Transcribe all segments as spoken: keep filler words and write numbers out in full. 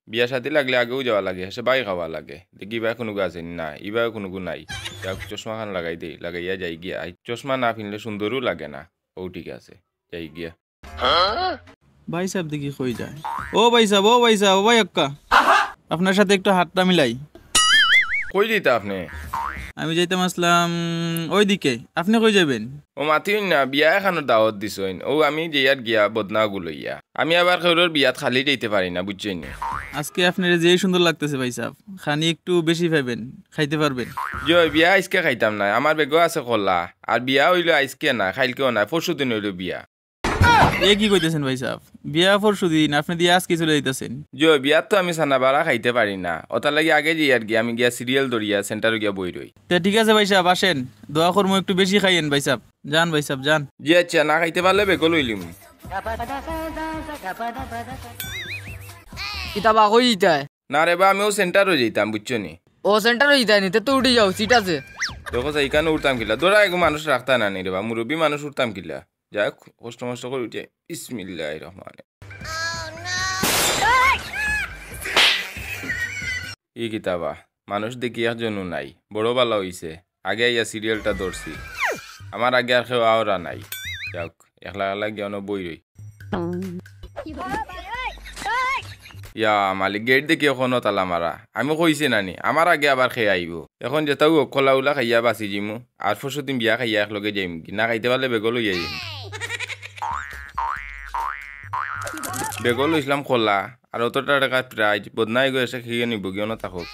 বিয়া শাদি লাগলে আগেউ যাওয়া লাগে, হেষে বায় খাওয়া লাগে। দেখি ইবায় কুনুগু আছে নি? না, ইবায়ও কুনুগু নাই। যাউক, চশমা খান লাগাই দেই, লাগাইয়া যাইগিয়া। আই, চশমা না পিনলে সুন্দরও লাগে না। ও ঠিক আছে, যাইগিয়া। ভাইসাব দেখি কই যায়। ও ভাইসাব, ও ভাইসাব, ও ভাই আক্কা, আপনার সাথে একটু হাতটা মিলাই। কই যাইতা আপনে? আমি যাইতাম আছলাম ওইদিকে। আপনে কই যাইবেন? ও মাতিউইন না, বিয়া এখানো দাওত দিছইন। ও আমি যাইয়ার গিয়া বদনাগু লইয়া। আমি আবার কেউরর বিয়াত খালি যাইতে পারি না, বুঝছইন নি? আজকে আপনারে যেই সুন্দর লাগতেছে ভাইসাব, খানি একটু বেশি পাইবেন, খাইতে পারবেন। জি অয়, বিয়া আইজকে খাইতাম নায়, আমার বেগো আছে কলা। আর বিয়া অইলো আইজকে না, কাইলকেও না, পরশু দিন অইলো বিয়া। এ কি কইতেছেন ভাইসাব? বিয়া পরশু দিন, আপনে দিয়া আজকে চলে যাইতেছেন। জি অয়, বিয়াত তো আমি চানা বাড়া খাইতে পারি না, ওটার লাগি আগে যাইয়ার গিয়া আমি গিয়া সিরিয়াল ধরিয়া সেন্টারো গিয়া বই রই। তে ঠিক আছে ভাইসাব, আসেন, দোয়া করমু একটু বেশি খাইয়েন ভাইসাব। যান ভাইসাব, যান। জি আচ্ছা, না খাইতে পারলে বেগো লইলিমু। কিতা বা কই যাইতায়? না রে বা, আমিও সেন্টারো যাইতাম, বুঝছো নি? ও সেন্টারো যাইতায় নি, তে তো উঠি যাও, সিট আছে। দেখো চাই, ইখানো উঠতাম কিলা? ধরা এগু মানুষ রাখতা না নি রে বা, মুরব্বি মানুষ উঠতাম কিলা? যাউক, কষ্ট মষ্ট করি উঠি। বিসমিল্লাহির রহমানির। ই কিতা বা, মানুষ দেখি একজনও নাই, বড় বালা অইছে। আগে আইয়া সিরিয়ালটা ধরছি, আমার আগে আর কেউ আওরা নাই। যাউক, একলা একলা গিয়া অনো বই রই। ইয়া মালিক, গেট দেখি অখনো তালা মারা। আমি কইছি না নি, আমার আগে আবার কে আইবো। এখন যেতাউ অউক, কলা উলা খাইয়া বাঁচি যিমু। আর পরশু দিন বিয়া খাইয়া একলগে যাইমুগি। না খাইতে পারলে বেগো লইয়া যাইমু। বেগো লইছলাম কলা, আর অতটা টেকার প্রাইজ, বদনাই গো এসে খেয়ে নিবোগি, অনো থাকউক।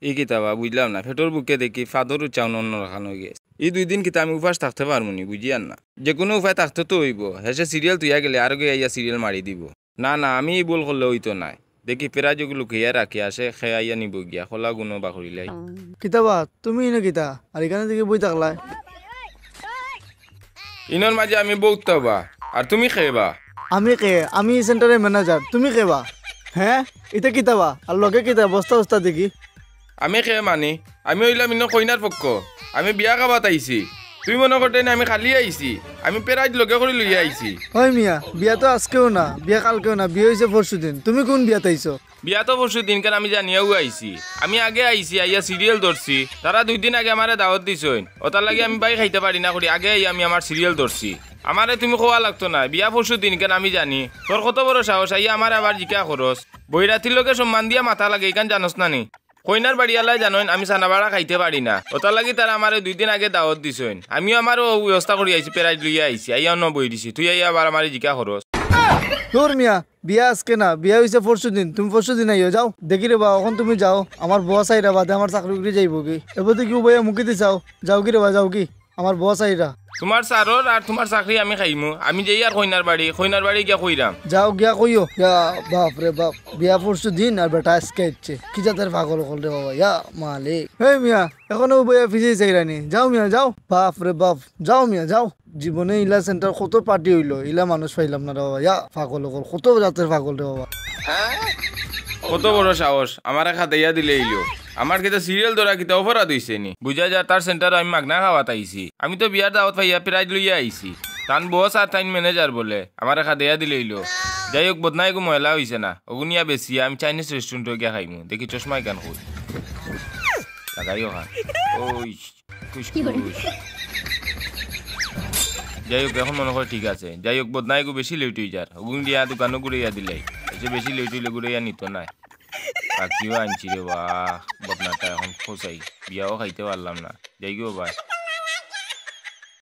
ই কিতা বা, বুঝলাম না। পেটর ভুকে দেখি ফাদর উচ্চাউন অন্য রাখান অই গেছে। ই দুই দিন কিতা আমি উপাস থাকতে পারমু নি, বুঝিয়ার না। যেকুনু উপায় থাকতে তো অইবো। হেষে সিরিয়াল থুইয়া গেলে আরোগে আইয়া সিরিয়াল মারি দিবো। না, না, আমি ই ভুল করলে অইতো নায়। দেখি প্রাইজ অগু লুকাইয়া রাখি, আসে কে আইয়া নিবোগিয়া, কলাগুনো বাকরিলাই। কিতা বা, তুমি ইনো কিতা? আর ইখানো দেখি বই থাকলায়? ইনোর মাঝে আমি বউত বা। আর তুমি কে বা? আমি কে? আমি ই সেন্টারর ম্যানেজার। তুমি কে বা? হে? ইতা কিতা বা? আর লগে কিতা? বস্তা উস্তা দেখি। আমি কে মানি? আমি অইলাম ইনো কইনার পক্ষ। আমি বিয়া খাবাত আইছি। তুমি মনো করতে না আমি খালি আইছি? আমি প্রাইজ লগে করি লইয়া আইছি। অয় মিয়া, বিয়া তো আজকেও না, বিয়া কালকেও না, বিয়া অইছে পরশু দিন। তুমি কুন বিয়াত আইছো? বিয়া তো পরশু দিনকার আমি জানিয়াউ আইছি। আমি আগে আইছি, আইয়া সিরিয়াল ধরছি। তারা দুই দিন আগে আমারে দাওত দিছইন। অটার লাগি আমি বায় খাইতে পারি না করি আগে আইয়া আমি আমার সিরিয়াল ধরছি। আমারে তুমি কওয়া লাগতো না, বিয়া পরশু দিনকার আমি জানি। তোর কত বড় সাহস, আইয়া আমারে আবার জিকা করস। বইরাতির লগে সম্মান দিয়া মাতা লাগে, ইখান জানোস না নি? কইনার বাড়িআলায় জানইন আমি চানা বাড়া খাইতে পারি না। অটার লাগি তারা আমারে দুই দিন আগে দাওত দিছইন। আমিও আমারও ব্যবস্থা করি আইছি, প্রাইজ লইয়া আইছি। আইয়া অনো বই দিছি। তুই আইয়া আবার আমারে জিকা করস। ধুর মিয়া, বিয়া আজকে না, বিয়া অইছে পরশু দিন। তুমি পরশু দিন আইও, যাও। দেখি রে বা, অখন তুমি যাও, আমার বস আইরা বাদে আমার চাকরি উকরি যাইবোগি। এবার দেখি উবাইয়া মুখে দি চাও, যাওগি রে বা, যাওগি, আমার বস আইরা। তোমার স্যারর আর তোমার চাকরি আমি খাইমু। আমি যাইয়ার কইনার বাড়ি, কইনার বাড়ি গিয়া কইরাম। যাও গিয়া কইও। ইয়া বাপ রে বাপ, বিয়া পরশু দিন আর বেটা আজকে আইছে। কি জাতের পাগল অকল রে বাবা, ইয়া মালিক। হে মিয়া, অখনো উবাইয়া পিছে চাইরানি। যাও মিয়া, যাও। বাপ রে বাপ, যাও মিয়া, যাও। জীবনে ইলা সেন্টার কত পার্টি অইলো, ইলা মানুষ পাইলাম না রে বাবা। ইয়া পাগল অকল, কত জাতের পাগল রে বাবা। কত বড় সাহস, আমারে খেদাইয়া দিলে ইলো। আমার কিতা সিরিয়াল ধরা কিতা অপরাধ অইছে নি? বুঝা যায় তার সেন্টারো আমি মাগনা খাওয়াত আইছি। আমি তো বিয়ার দাওত পাইয়া প্রাইজ লইয়া আইছি। তান বস আর তাইন ম্যানেজার বলে, আমারে খেদাইয়া দিলে ইলো। যাই হোক, বদনাই এগু ময়লা অইছে না, অগু নিয়া বেশি আমি চাইনিজ রেস্টুরেন্টো গিয়া খাইমু। দেখি চশমা ইখান কই। লাগাইও খান। ওই, খুশ খুশ। যাই হোক, অখন মনো করি ঠিক আছে। যাই হোক, বদনাই এগু বেশি লেট অই যার। অগুন দিয়া দোকানো ঘুরাইয়া দিলাই। এসে বেশি লেট অইলে ঘুরাইয়া নিতো নায়। বাকিও আনছি রে বা, বদনাটা অখন ফসাই। বিয়াও খাইতে পারলাম না। যাই গো ভাই।